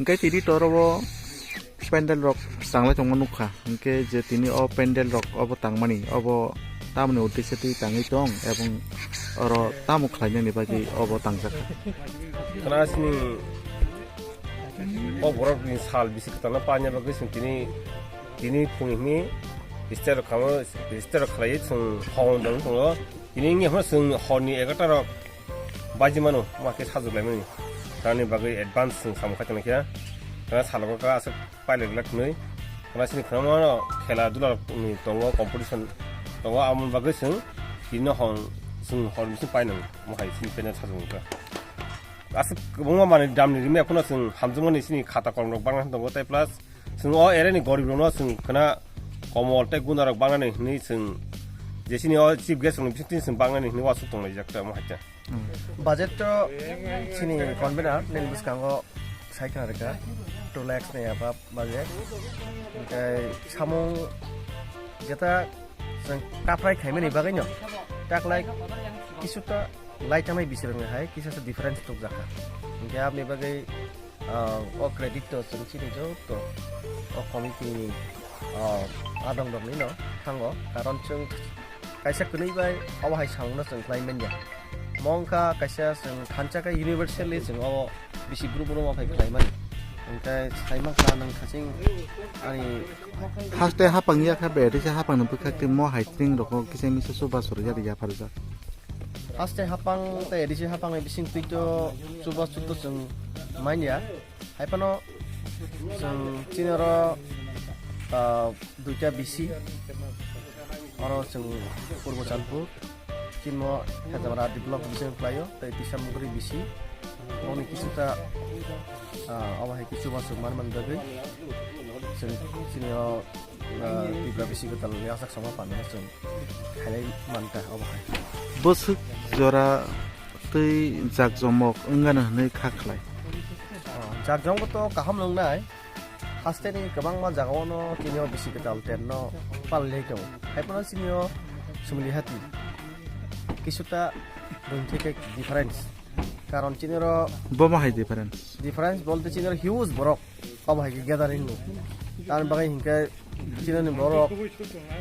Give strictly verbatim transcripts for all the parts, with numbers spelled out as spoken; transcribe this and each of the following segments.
Hwnkhe tini toro o pandal rok tanglai tongma nukha, hwnkhe je tini o pandal rok obo tangmani obo tamoni uddeshe twi tangwi tong ebong oro tamo khlainani bagwi obo tangjak kha. Khna sini o borok ni sal bisi kwtal no paina bagwi sini tini, tini phung hini register khamu, register khlai sini hong dong tongo. Tini wngya phano sini hor ni egarta rok baji mano, ma khe sajwk lai mani. Tani bagwi advance sini samung khai tongkha. Tana salogo ka aswk pailai glak hwnwi. Tana sini khwnamano khela dula ni tongo, competition tongo, amoni bagwi sini tini hong sini hor bisi painang mo hai sini pena sajwk wngkha. Aswk kwbangma manwi damni rimya phano chwng hamjakmani chini khata kolomrok bangna tongo, tei plus chwng o area ni goribrokno chwng khwna komol tei gunarok bangnani hwnwi chwng je chini o chief guest rokni bisingtwi chwng bangnani hwnwi uansuk tonglaijak tamo hai khe. Budget to chini convener nini bwskango sai khna rwkha two lakhs ni above budget. Hwnkhe samung jeta chwng kaphrai khaimani bagwino taklai kisuta lai tangmani bisirokni hai kisa sa difference tukjakha. Hwnkhe aboni bagwi, ah, o credit to chwng chini joto o committee ni, ah, adong rokni no thango, karon chwng kaisa kwnwi bai obo hai samungno chwng khlai manya. Mo wngkha kaisa chwng thansa khe universally chwng o bisi brum brum o phai khlai mani. Hwnkhe sai mankha nwng khaching ani. Haste hapang ya kha, be risa hapang ni bwkhak twi mo hai tring rok kisa misa chubachu rwya rwya pharjak. Haste hapang tei risa hapang ni bising twi to chubachu to chwng manya. Hai phano chwng chini oro, ah, duita bisi, oro chwng Purbo Chandpur, chini mo Hejamara develop bisi khlaio, tei Tisamugri bisi, moni kisuta, ah, obo hai kisu uansuk man man bagwi chwng chini o, ah, Tipra bisi kwtal yasak sama panna chwng khailai mankha obo hai. Bwswk jora tei jakjomok wngano hwnwi kha khlai. Oh, jakjomok to kaham nwngnai. Hasteni kwbangma jagao no chini o bisi kwtal ten no palilai tongo. Hai phano chini o Sumlihati kisuta buini theke difference. Karon chini oro Bo ma hai difference? Difference bolte chini oro huge borok. Obo hai khe gathering no. Tamoni bagwi hinkhe chini borok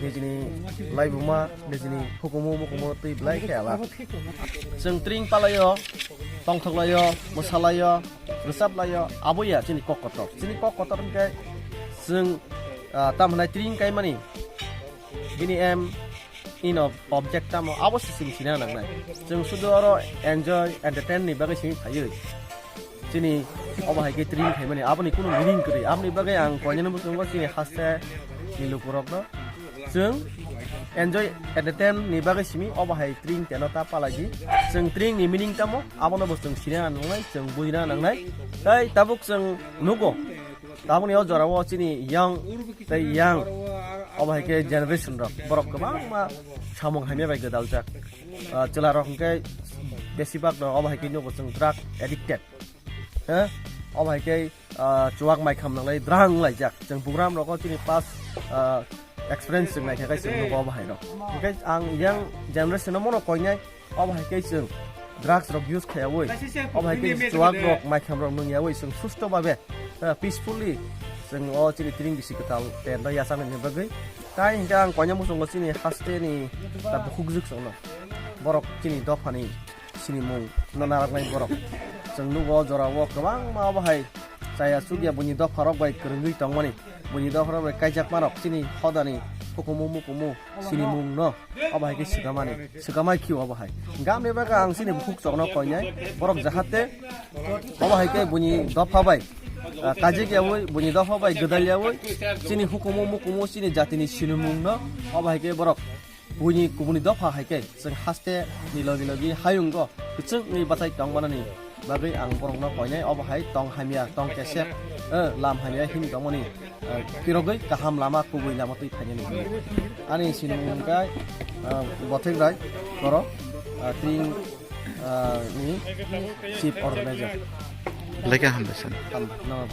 nijini laibuma, nijini hukumu mukumu twi belai khe ala. Chwng tring palaio, tongthok laio, mwsa laio, rwchap laio, abo ya chini kok kotor. Chini kok kotor hinkhe chwng, ah, tamo hwnai tring kaimani bini aim in ob-, object tamo abo se chwng sina nangnai. Chwng sudu oro enjoy, entertain ni bagwi simi phaiwi. Chini obo hai khe tring khaimani aboni kunu meaning kwrwi. Aboni bagwi ang koineno muchungo chini haste ni lukurokno. Chwng enjoy, entertain ni bagwi simi obo hai tring teno ta palagi. Chwng tring ni meaning tamo abono bo chwng sina nangnai, chwng bujina nangnai. Tai tabuk chwng nugo. Tabukni o jorao chini young tei young, obo hai khe generation rok, borok kwbangma samung hamya bai gwdaljak. Ah, chwla rok hwnkhe besibak no obo hai khe nugo chwng drug addicted. He? Obo hai khe, ah, chuwak mai kham nanglai drang laijak. Chwng bugram rogo chini past, ah, experience chwng naikha khe chwng nugo obo hai rok. Hwnkhe ang young generation no mono koinai. Obo hai khe chwng drugs rok use khaiyawi, obo hai khe chwng chuwak rok, maikhem rok nungyawi chwng susto babe, eh, peacefully chwng o chini tring bisi kwtal ten rok yachaknani bagwi. Tai hinkhe ang koinai muchungo chini haste ni ta bukhukjwk chwngno. Borok chini dophani sinimung no narwknai borok. Chwng nugo o jorao kwbangma obo hai chaya chukya buini dopha rok bai kwrwngwi tongmani. Buini dopha rok bai kaijak manok chini hodani hukumu mukumu sinimung no. Obo hai khe swkamani, swkamai khio obo hai. Hingkhe aboni bagwi ang chini bukhuk chokno koinai, borok jahate obo hai khe buini dopha bai, ah, kajik yawi, buini dopha bai gwdal yawi, chini hukumu mukumu, chini jatini sinimung no, obo hai khe borok buini kubuni dopha hai khe chwng haste ni logi logi hayungo kwchwng wngwi bachai tong manani. Bagwi ang borokno koinai obo hai tong hamya, tong kesep, eh, lam hamya him tongmani, eh, phirogwi kaham lama, kubui lama twi phainani hinwi. Ani sinimung wngkha, eh, Bothek Rai, borok, eh, tring, eh, ni chief organizer. Belai khe hambai sani. Ham-, no.